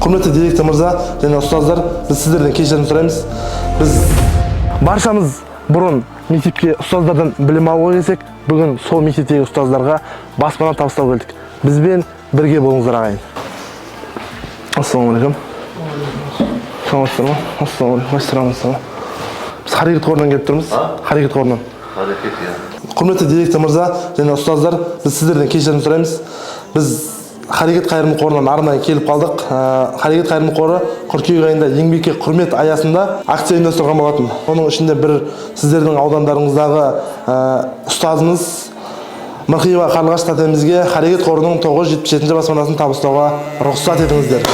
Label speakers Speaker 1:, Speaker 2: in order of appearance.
Speaker 1: Құрметті директор мырза және ұстаздар, біз сіздерден кешірім сұраймыз. Біз баршамыз бұрын мектепке ұстаздардан білім алуға келсек, бүгін сол мектептегі ұстаздарға баспана табыстауға келдік. Бізбен бірге болыңыздар, ағайын. Ассалаумағалейкум, саламатсыздар ма? Ассалаумағалейкум. Ассалам. Біз Харекет қорынан келіп тұрмыз, Харекет қорынан.
Speaker 2: Харекет, иә.
Speaker 1: Құрметті директор мырза және ұстаздар, біз сіздерден кешірім сұраймыз. Біз Харекет қайырымдылық қорынан арнайы келіп қалдық. Харекет қайырымдылық қоры қыркүйек айында еңбекке құрмет аясында акция ұйымдастырған болатын. Оның ішінде бір сіздердің аудандарыңыздағы ұстазымыз Мырқиева Қарлығаш тәтемізге Харекет қорының 977 баспанасын табыстауға рұқсат етіңіздер.